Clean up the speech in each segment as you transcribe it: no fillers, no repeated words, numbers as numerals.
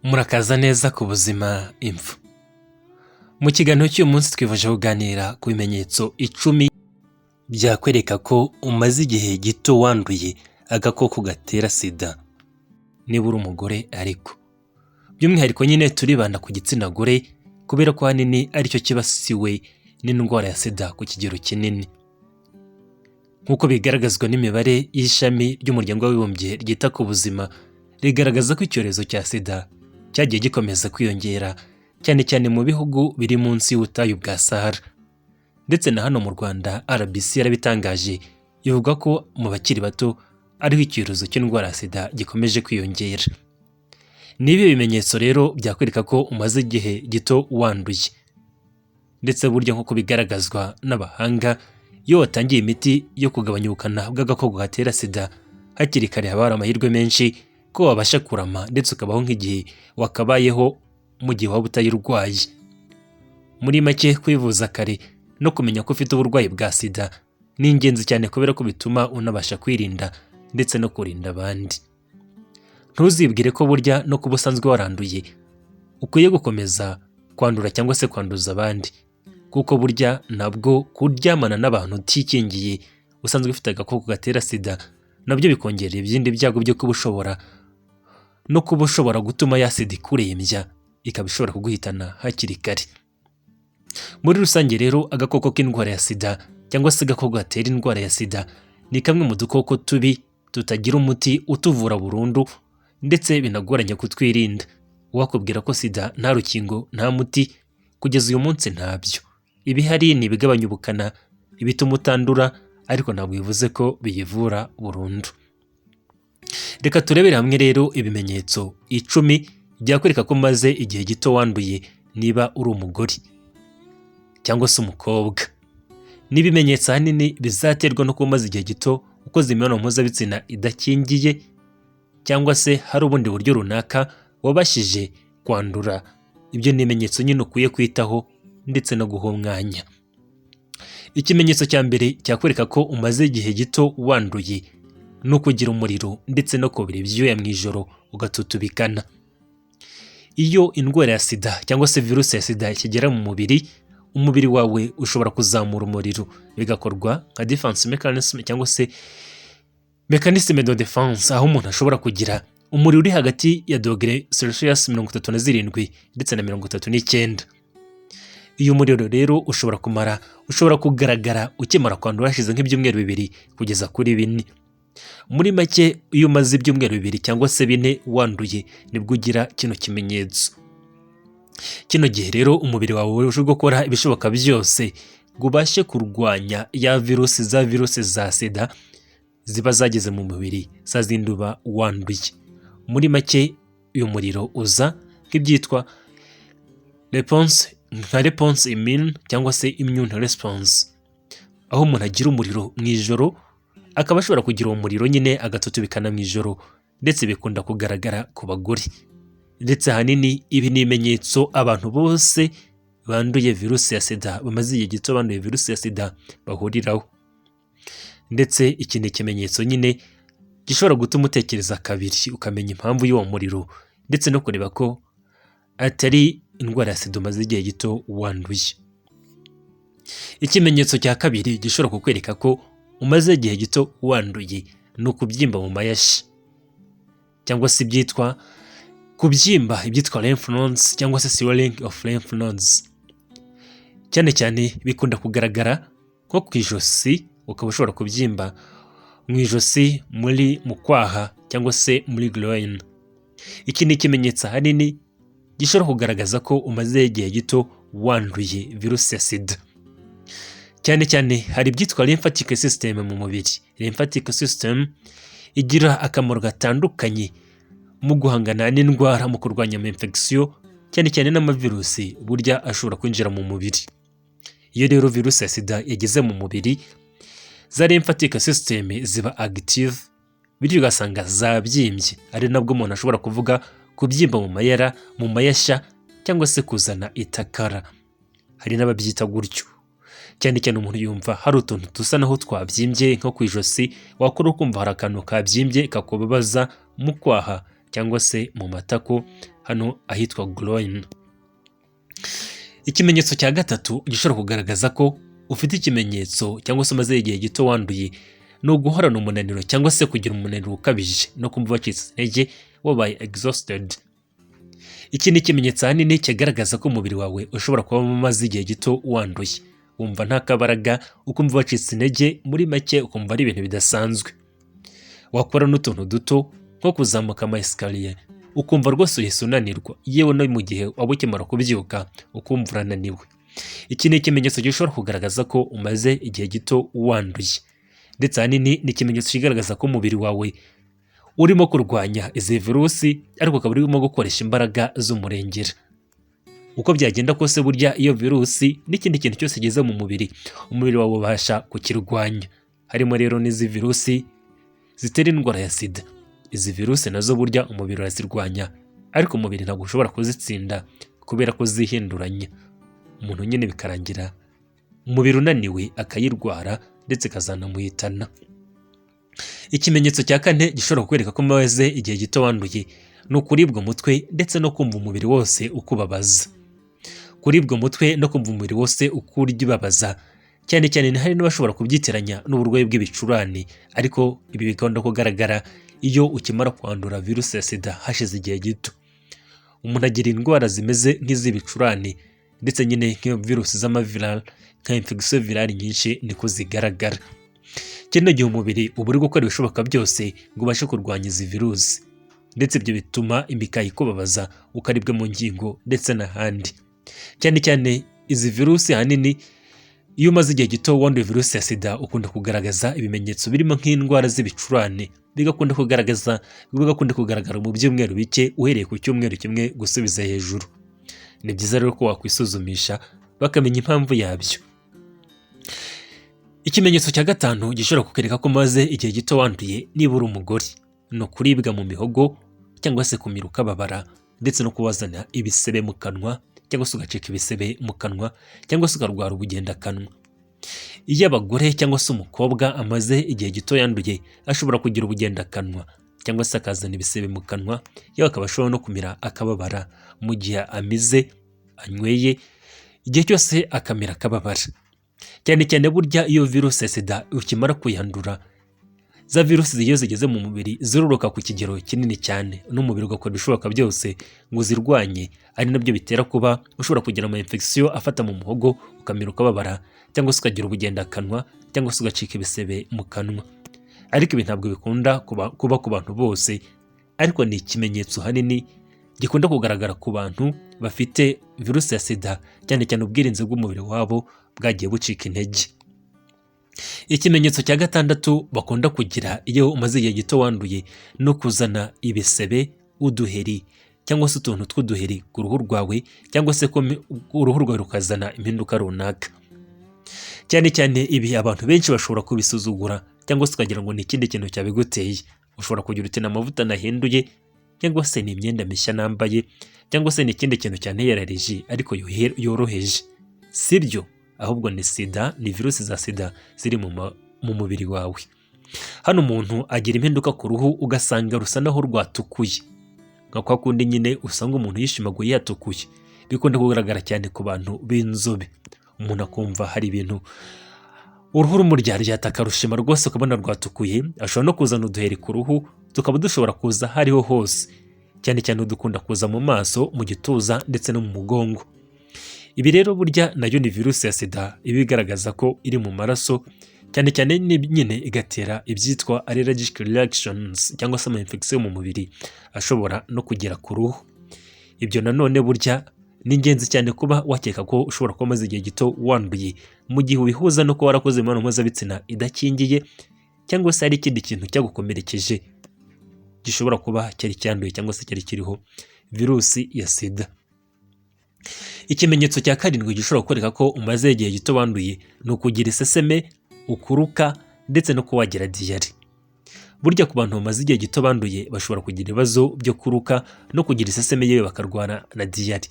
Murakaza neza ku Buzima Info. Mu kiganiro cy'uyu munsi twifuje kuganira ku bimenyetso 10 byakwereka ko umaze igihe gito wanduye agakoko gatera SIDA, niba uri umugore ariko. By'umwihariko nyine turibanda ku gitsina gore kubera ko ahanini aricyo cyibasiwe n'indwara ya SIDA ku kigero kinini. Nk'uko bigaragazwa n'imibare y'ishami ry'Umuryango w'Abibumbye ryita ku buzima, rigaragaza ko icyorezo cya SIDA cyagiye gikomeza kwiyongera, cyane cyane mu bihugu biri munsi y'ubutayu bwa Sahara. Ndetse na hano mu Rwanda RBC yarabitangaje, ivuga ko mu bakiri bato ariho icyorezo cy'indwara ya SIDA gikomeje kwiyongera. Ni ibihe bimenyetso rero byakwereka ko umaze igihe gito wanduye? Ndetse burya nk'uko bigaragazwa n'abahanga, iyo watangiye imiti yo kugabanya ubukana bw'agakoko gatera SIDA hakiri kare, haba hari amahirwe menshi ko wabasha kurama ndetse ukabaho nk'igihe wakabayeho mu gihe waba utayirwaye. Muri make, kwivuza kare no kumenya ko ufite uburwayi bwa SIDA ni ingenzi cyane, kubera ko bituma unabasha kwirinda ndetse no kurinda abandi. Ntuzibwire ko burya no kuba usanzwe waranduye ukwiye gukomeza kwandura cyangwa se kwanduza abandi, kuko burya nabwo kuryamana n'abantu utikingiye usanzwe ufite agakoko gatera SIDA nabyo bikongera ibindi byago byo kuba ushobora no kuba ushobora gutuma ya SIDA ikurembya, ikaba ishobora kuguhitana hakiri kare. Muri rusange rero, agakoko k'indwara ya SIDA cyangwa se agakoko gatera indwara ya SIDA ni kamwe mu dukoko tubi tutagira umuti utuvura burundu, ndetse binagoranye kutwirinda. Uwakubwira ko SIDA nta rukingo, nta muti, kugeza uyu munsi ntabyo. Ibihari ni ibigabanya ubukana, ibituma utandura, ariko ntabwo bivuze ko biyivura burundu. Reka turebere hamwe rero ibimenyetso 10 byakwereka ko umaze igihe gito wanduye, niba uri umugore cyangwa se umukobwa. Ni ibimenyetso ahanini bizaterwa no kuba umaze igihe gito ukoze imibonano mpuzabitsina idakingiye, cyangwa se hari ubundi buryo runaka wabashije kwandura. Ibyo ni ibimenyetso nyine ukwiye kwitaho ndetse no guha umwanya. Ikimenyetso cya mbere cyakwereka ko umaze igihe gito wanduye ni ukugira umuriro ndetse no kubira ibyuya mu ijoro, ugatutubikana. Iyo indwara ya SIDA cyangwa se virusi ya SIDA ikigera mu mubiri, umubiri wawe ushobora kuzamura umuriro, bigakorwa nka defense mechanism cyangwa se mécanisme de défense, aho umuntu ashobora kugira umuriro uri hagati ya dogere Celsius 37 ndetse na 39. Uyu muriro rero ushobora kumara, ushobora kugaragara ukimara kwandura, hashize nk'ibyumweru 2 kugeza kuri 4. Muri make, iyo umaze ibyumweru 2 cyangwa se 4 wanduye, nibwo ugira kino kimenyetso. Kino gihe rero umubiri wawe uje gukora ibishoboka byose ngo ubashe kurwanya ya virusi, za virusi za SIDA ziba zageze mu mubiri, za zindi uba wanduye. Muri make, uyu muriro uza nk'ibyitwa réponse, nka réponse immune cyangwa se immune response, aho umuntu agira umuriro mu ijoro, akaba ashobora kugira uwo muriro nyine agatutubikana mu ijoro, ndetse bikunda kugaragara ku bagore. Ndetse ahanini ibi ni ibimenyetso abantu bose banduye virusi ya SIDA, bamaze igihe gito banduye virusi ya SIDA, bahuriraho. Ndetse iki ni ikimenyetso nyine gishobora gutuma utekereza kabiri, ukamenya impamvu y'uwo muriro ndetse no kureba ko atari indwara ya SIDA umaze igihe gito wanduye. Ikimenyetso cya kabiri gishobora kukwereka ko umaze igihe gito wanduye ni ukubyimba mu mayashi, cyangwa se ibyitwa kubyimba, ibyitwa lymph nodes cyangwa se swelling of lymph nodes. Cyane cyane bikunda kugaragara nko ku ijosi, ukaba ushobora kubyimba mu ijosi, muri mu kwaha cyangwa se muri groin. Iki ni ikimenyetso ahanini gishobora kugaragaza ko umaze igihe gito wanduye virusi ya SIDA. Cyane cyane hari ibyitwa lymphatic system mu mubiri. Lymphatic system igira akamaro gatandukanye mu guhangana n'indwara, mu kurwanya ama infection, cyane cyane n'amavirusi burya ashobora kwinjira mu mubiri. Iyo rero virusi ya SIDA yageze mu mubiri, za lymphatic system ziba active, bityo ugasanga zabyimbye, ari nabwo umuntu ashobora kuvuga kubyimba mu mayara, mu mayashya, cyangwa se kuzana itakara, hari n'ababyita gutyo. Cyane cyane umuntu yumva hari utuntu dusa naho twabyimbye nko ku ijosi, wakora ukumva hari akantu kabyimbye kakubabaza mu kwaha cyangwa se mu matako. hano ahitwa groin. Ikimenyetso cya gatatu gishobora kugaragaza ko ufite ikimenyetso cyangwa se umaze igihe gito wanduye ni uguhorana umunaniro cyangwa se kugira umunaniro ukabije no kumva wacitse intege, wabaye exhausted. Iki ni ikimenyetso ahanini kigaragaza ko umubiri wawe ushobora kuba umaze igihe gito wanduye. Wumva nta kabaraga, ukumva wacitse intege, muri make ukumva ari ibintu bidasanzwe. Wakora n'utuntu duto nko kuzamuka ama escalier, ukumva rwose uhise unanirwa, yewe no mu gihe waba ukimara kubyuka ukumva urananiwe. Iki ni ikimenyetso gishobora kugaragaza ko umaze igihe gito wanduye, ndetse ahanini ni ikimenyetso kigaragaza ko umubiri wawe urimo kurwanya izi virusi, ariko ukaba urimo gukoresha imbaraga z'umurengera. Uko byagenda kose, burya iyo virusi n'ikindi kintu cyose kigeze mu mubiri, umubiri wawe ubasha kukirwanya. Harimo rero n'izi virusi zitera indwara ya SIDA. Izi virusi nazo burya umubiri urazirwanya, ariko umubiri ntabwo ushobora kuzitsinda kubera ko zihinduranya. Umuntu nyine bikarangira umubiri unaniwe, akayirwara ndetse ikazanamuhitana. Ikimenyetso cya kane gishobora kukwereka ko umaze igihe gito wanduye ni ukuribwa umutwe ndetse no kumva umubiri wose ukubabaza. Kuribwa umutwe no kumva umubiri wose ukurya, ubabaza cyane cyane, hari n'abashobora kubyitiranya n'uburwayi bw'ibicurane, ariko ibi bikunda kugaragara iyo ukimara kwandura virusi ya SIDA hashize igihe gito. Umuntu agira indwara zimeze nk'iz'ibicurane, ndetse nyine nk'iyo virusi z'ama viral, nka infection virale nyinshi, niko zigaragara. Kino gihe umubiri uba uri gukora ibishoboka byose ngo ubashe kurwanya izi virusi, ndetse ibyo bituma imikaya ikubabaza, ukaribwa mu ngingo ndetse n'ahandi. Cyane cyane izi virusi, ahanini iyo umaze igihe gito wanduye virusi ya SIDA, ukunda kugaragaza ibimenyetso birimo nk'indwara z'ibicurane, bigakunda kugaragara mu byumweru bike, uhereye ku cyumweru kimwe gusubiza hejuru. Ni byiza rero ko wakwisuzumisha bakamenya impamvu yabyo. Ikimenyetso cya gatanu gishobora kukwereka ko umaze igihe gito wanduye, niba uri umugore, ni ukuribwa mu mihogo cyangwa se kumira ukababara, ndetse no kubazana ibisebe mu kanwa, cyangwa se ugacika ibisebe mu kanwa, cyangwa se ukarwara ubugendakanwa. Iyo abagore cyangwa se umukobwa amaze igihe gito yanduye, ashobora kugira ubugendakanwa cyangwa se akazana ibisebe mu kanwa, yewe akaba ashobora no kumira akababara mu gihe amize, anyweye, igihe cyose akamira akababara. Cyane cyane burya iyo virusi ya SIDA ukimara kuyandura, za virusi iyo zigeze mu mubiri ziroroka ku kigero kinini cyane, n'umubiri ugakora ibishoboka byose ngo uzirwanye, ari nabyo bitera kuba ushobora kugira ama infection afata mu muhogo, ukamira ukababara, cyangwa se ukagira ubugendakanwa, cyangwa se ugacika ibisebe mu kanwa. Ariko ibi ntabwo bikunda kuba ku bantu bose, ariko ni ikimenyetso hanini gikunda kugaragara ku bantu bafite virusi ya SIDA, cyane cyane ubwirinzi bw'umubiri wabo bwagiye bucika intege. Ikimenyetso cya gatandatu bakunda kugira iyo umaze igihe gito wanduye no kuzana ibisebe, uduheri cyangwa se utuntu tw'uduheri ku ruhu rwawe, cyangwa se ko uruhu rwawe rukazana impinduka runaka. Cyane cyane ibi abantu benshi bashobora kubisuzugura, cyangwa se ukagira ngo ni ikindi kintu cyabiguteye. Ushobora kugira uti: "Ni amavuta nahinduye, cyangwa se ni imyenda mishya nambaye, cyangwa se ni ikindi kintu cyanteye allergie ariko yoroheje." Si byo, ahubwo ni SIDA, ni virusi za SIDA ziri mu mubiri wawe. Hano umuntu agira impinduka ku ruhu, ugasanga rusa naho rwatukuye, nka kwa kundi nyine usanga umuntu yishimaguye yatukuye. Bikunda kugaragara cyane ku bantu b'inzobe. Umuntu akumva hari ibintu uruhu rumuryaryata, akarushima rwose, ukabona rwatukuye. Ashobora no kuzana uduheri ku ruhu, tukaba dushobora kuza aho ariho hose, cyane cyane dukunda kuza mu maso, mu gituza ndetse no mu mugongo. Ibi rero burya nayo ni virusi ya SIDA iba igaragaza ko iri mu maraso, cyane cyane nyine igatera ibyitwa allergic reactions cyangwa se ama infection mu mubiri ashobora no kugera ku ruhu. Ibyo nanone burya ni ingenzi cyane kuba wakeka ko ushobora kuba umaze igihe gito wanduye, mu gihe ubihuza no kuba warakoze imibonano mpuzabitsina idakingiye, cyangwa se hari ikindi kintu cyagukomerekeje gishobora kuba cyari cyanduye cyangwa se cyari kiriho virusi ya SIDA. Ikimenyetso cya karindwi gishobora kukwereka ko umaze igihe gito wanduye ni ukugira iseseme, ukuruka ndetse no kuba wagira diyare. Burya ku bantu bamaze igihe gito banduye, bashobora kugira ibibazo byo kuruka no kugira iseseme, yewe bakarwara na diyare.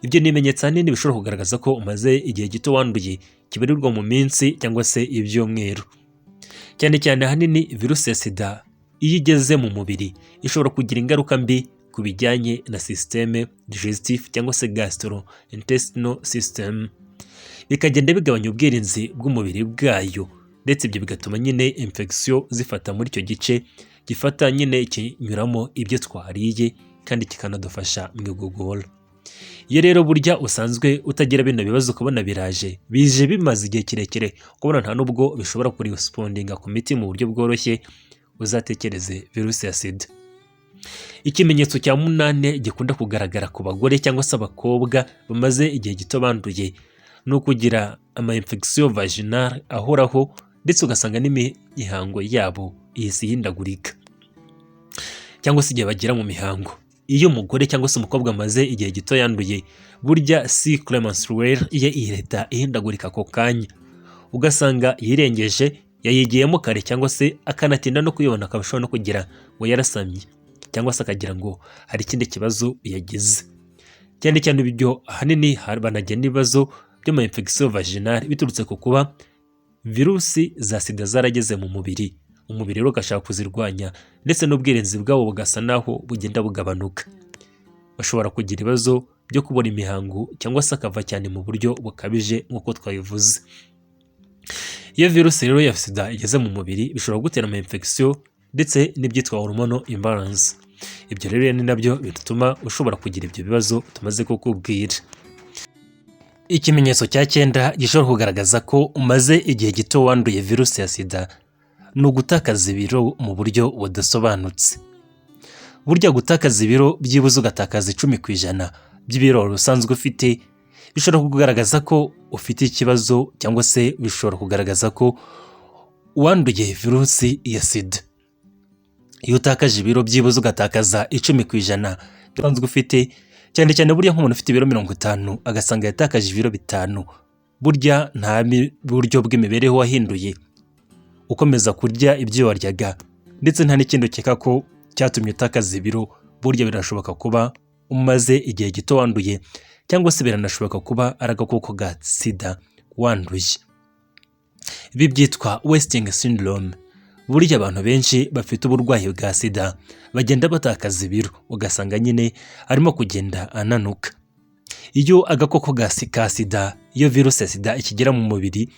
Ibyo ni ibimenyetso ahanini bishobora kugaragaza ko umaze igihe gito wanduye, kibarirwa mu minsi cyangwa se ibyumweru. Cyane cyane ahanini virusi ya SIDA iyo igeze mu mubiri ishobora kugira ingaruka mbi ku ku bijyanye na système digestif cyangwa se gastrointestinal system, bikagenda bigabanya ubwirinzi bw'umubiri bwayo, ndetse ibyo bigatuma nyine infection zifata muri icyo gice gifata nyine kinyuramo ibyo twariye kandi kikanadufasha mu igogora. Iyo rero burya usanzwe utagira bino bibazo, ukabona biraje, bije bimaze igihe kirekire, ukabona nta nubwo bishobora kurespondinga ku miti mu buryo bworoshye, uzatekereze virusi ya sida. Ikimenyetso cya munane gikunda kugaragara ku bagore cyangwa se abakobwa bamaze igihe gito banduye ni ukugira ama infection vaginale ahoraho, ndetse ugasanga n'imihango yabo ihise ihindagurika cyangwa se igihe bagera mu mihango. Iyo umugore cyangwa se umukobwa amaze igihe gito yanduye, burya cycle menstruelle ye ihita ihindagurika ako kanya, ugasanga yirengeje, yayigiyemo kare, cyangwa se akanatinda no kuyibona, akaba ashobora no kugira ngo yarasamye cyangwa se akagira ngo hari ikindi kibazo yagize. Cyane cyane ibyo ahanini banagira n'ibibazo by'ama infection vaginale biturutse ku kuba virusi za sida zarageze mu mubiri, umubiri rero ugashaka kuzirwanya, ndetse n'ubwirinzi bwabo bugasa naho bugenda bugabanuka. Bashobora kugira ibibazo byo kubura imihango cyangwa se akava cyane mu buryo bukabije nk'uko twabivuze. Iyo virusi rero ya sida igeze mu mubiri, bishobora gutera ama infection ndetse n'ibyitwa hormonal imbalance. Ibyo rero ni nabyo bituma ushobora kugira ibyo bibazo tumaze kukubwira. Ikimenyetso cya cyenda gishobora kugaragaza ko umaze igihe gito wanduye virusi ya sida ni ugutakaza ibiro mu buryo budasobanutse. Burya gutakaza ibiro byibuze ugatakaza 10% by'ibiro wari usanzwe ufite bishobora kugaragaza ko ufite ikibazo, cyangwa se bishobora kugaragaza ko wanduye virusi ya sida. Iyo utakaje ibiro byibuze ugatakaza 10% usanzwe ufite, cyane cyane burya nk'umuntu ufite ibiro 50 agasanga yatakaje ibiro 5, burya nta buryo bw'imibereho wahinduye, ukomeza kurya ibyo waryaga, ndetse nta n'ikindi ukeka ko cyatumye utakaza ibiro, burya birashoboka kuba umaze igihe gito wanduye, cyangwa se biranashoboka kuba ari agakoko ka sida wanduye. Ibi byitwa wasting syndrome. Burya abantu benshi bafite uburwayi bwa sida bagenda batakaza ibiro, ugasanga nyine arimo kugenda ananuka. Iyo agakoko ka sida, iyo virusi ya sida ikigera mu mubiri,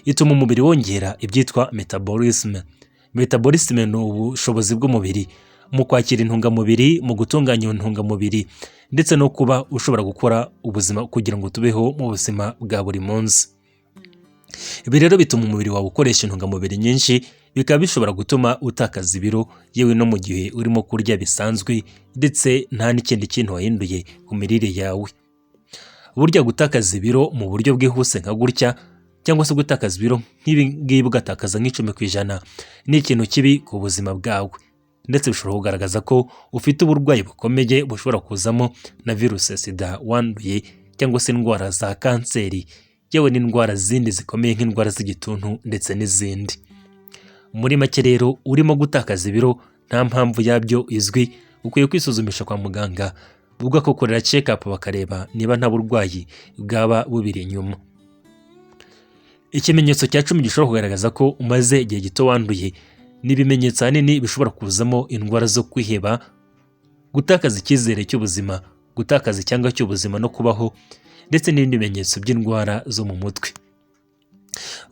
ituma umubiri wongera ibyitwa metabolisme. Metabolisme ni ubushobozi bw'umubiri mu kwakira intungamubiri, mu gutunganya intungamubiri, ndetse no kuba ushobora gukora ubuzima kugira ngo tubeho mu buzima bwa buri munsi. Ibi rero bituma umubiri wawe ukoresha intungamubiri nyinshi, bikaba bishobora gutuma utakaza ibiro yewe no mu gihe urimo kurya bisanzwe, ndetse nta n'ikindi kintu wahinduye ku mirire yawe. Burya gutakaza ibiro mu buryo bwihuse nka gutya, cyangwa se gutakaza ibiro nk'ibi ngibi ugatakaza nk'10%, ni ikintu kibi ku buzima bwawe, ndetse bishobora kugaragaza ko ufite uburwayi bukomeye bushobora kuzamo na virusi ya sida wanduye, cyangwa se indwara za kanseri, yewe n'indwara zindi zikomeye nk'indwara z'igituntu ndetse n'izindi. Muri make rero, urimo gutakaza ibiro nta mpamvu yabyo izwi, ukwiye kwisuzumisha kwa muganga, bakagukorera check up, bakareba niba nta burwayi bwaba bubiri inyuma. Ikimenyetso cya 10 gishobora kugaragaza ko umaze igihe gito wanduye ni ibimenyetso ahanini bishobora kuzamo indwara zo kwiheba, gutakaza icyizere cy'ubuzima, gutakaza icyanga cy'ubuzima no kubaho, ndetse n'ibindi bimenyetso by'indwara zo mu mutwe.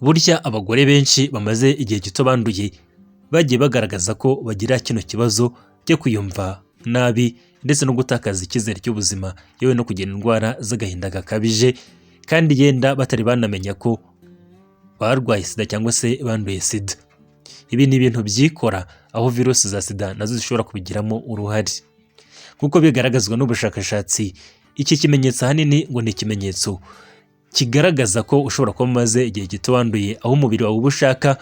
Burya abagore benshi bamaze igihe gito banduye bagiye bagaragaza ko bagira kino kibazo cyo kwiyumva nabi ndetse no gutakaza icyizere cy'ubuzima, yewe no kugira indwara z'agahinda gakabije, kandi yenda batari banamenya ko barwaye sida cyangwa se banduye sida. Ibi ni ibintu byikora, aho virusi za sida nazo zishobora kubigiramo uruhare nk'uko bigaragazwa n'ubushakashatsi. Iki kimenyetso ahanini ngo ni ikimenyetso kigaragaza ko ushobora kuba umaze igihe gito wanduye, aho umubiri wawe uba ushaka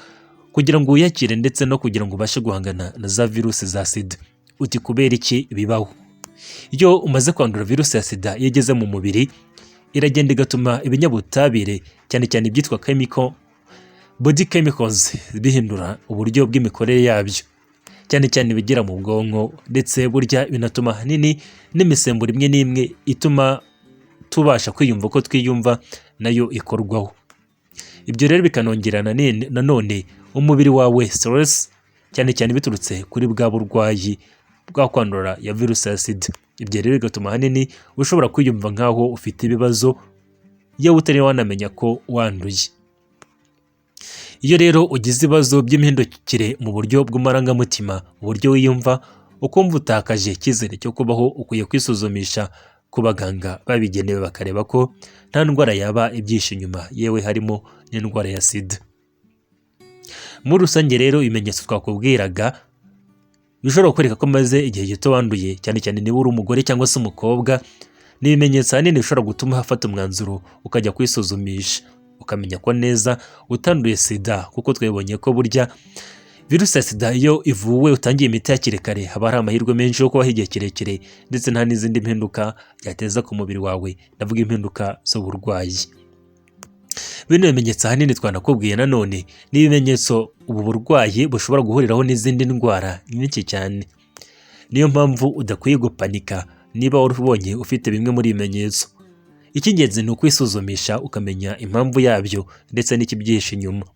kugira ngo wiyakire ndetse no kugira ngo ubashe guhangana na za virusi za sida. Uti kubera iki bibaho? Iyo umaze kwandura virusi ya sida, iyo igeze mu mubiri iragenda igatuma ibinyabutabire, cyane cyane ibyitwa chemical body chemicals, bihindura uburyo bw'imikorere yabyo, cyane cyane ibigira mu bwonko, ndetse burya binatuma ahanini n'imisemburo imwe n'imwe ituma tubasha kwiyumva uko twiyumva nayo ikorwaho. Ibyo rero bikanongera nanone umubiri wawe stress, cyane cyane biturutse kuri bwa burwayi. bwa kwandura ya virusi ya sida. Ibyo rero bigatuma ahanini ushobora kwiyumva nk'aho ufite ibibazo, yewe utari wanamenya ko wanduye. Iyo rero ugize ibibazo by'imihindukire mu buryo bw'amarangamutima, uburyo wiyumva, ukumva utakaje icyizere cyo kubaho, ukwiye kwisuzumisha ku baganga babigenewe, bakareba ko nta ndwara yaba ibyihishe inyuma, yewe harimo n'indwara ya sida. Muri rusange rero, ibimenyetso twakubwiraga bishobora kukwereka ko umaze igihe gito wanduye, cyane cyane niba uri umugore cyangwa se umukobwa, ni ibimenyetso ahanini bishobora gutuma hafata umwanzuro ukajya kwisuzumisha, ukamenya ko neza utanduye sida, kuko twabonye ko burya virusi ya sida iyo ivuwe, utangiye imiti hakiri kare, haba hari amahirwe menshi yo kubaho igihe kirekire, ndetse nta n'izindi mpinduka byateza ku mubiri wawe, ndavuga impinduka z'uburwayi. Bino bimenyetso ahanini twanakubwiye nanone ni ibimenyetso ubu burwayi bushobora guhuriraho n'izindi ndwara nyinshi cyane. Niyo mpamvu udakwiye gupanika niba ubonye ufite bimwe muri ibimenyetso. Icy'ingenzi ni ukwisuzumisha, ukamenya impamvu yabyo ndetse n'ikibyihishe inyuma.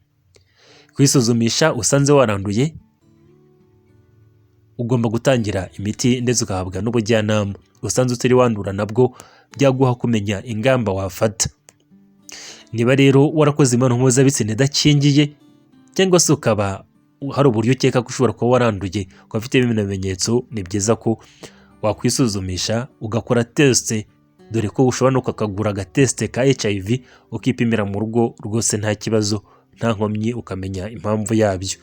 Kwisuzumisha usanze waranduye, ugomba gutangira imiti ndetse ugahabwa n'ubujyanama. Usanze utari wandura, nabwo byaguha kumenya ingamba wafata. Niba rero warakoze imibonano mpuzabitsina idakingiye, cyangwa se ukaba hari uburyo ukeka ko ushobora kuba waranduye, ukaba ufite bino bimenyetso, ni byiza ko wakwisuzumisha ugakora test, dore ko ushobora no kukagura agatest ka HIV ukipimira mu rugo rwose, nta kibazo, nta nkomyi, ukamenya impamvu yabyo.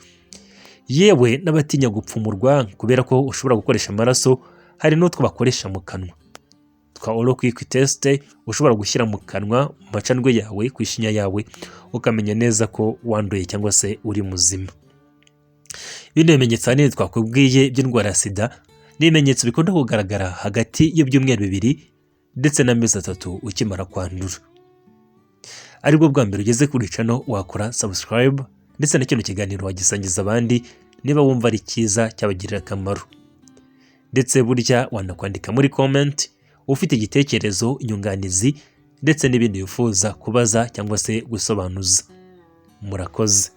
Yewe n'abatinya gupfumurwa kubera ko ushobora gukoresha amaraso, hari n'utwo bakoresha mu kanwa twa oral quick test, ushobora gushyira mu kanwa, mu macandwe yawe, ku ishinya yawe, ukamenya neza ko wanduye cyangwa se uri muzima. Bino bimenyetso ahanini twakubwiye by'indwara ya sida ni ibimenyetso bikunda kugaragara hagati y'ibyumweru 2 ndetse n'amezi 3 ukimara kwandura. Aribwo bwa mbere ugeze kuri channel, wakora subscribe, ndetse na kino kiganiro wagisangiza abandi niba wumva ari cyiza, cyabagirira akamaro. Ndetse burya wanakwandika muri comment ufite igitekerezo, inyunganizi ndetse n'ibindi wifuza kubaza cyangwa se gusobanuza. Murakoze.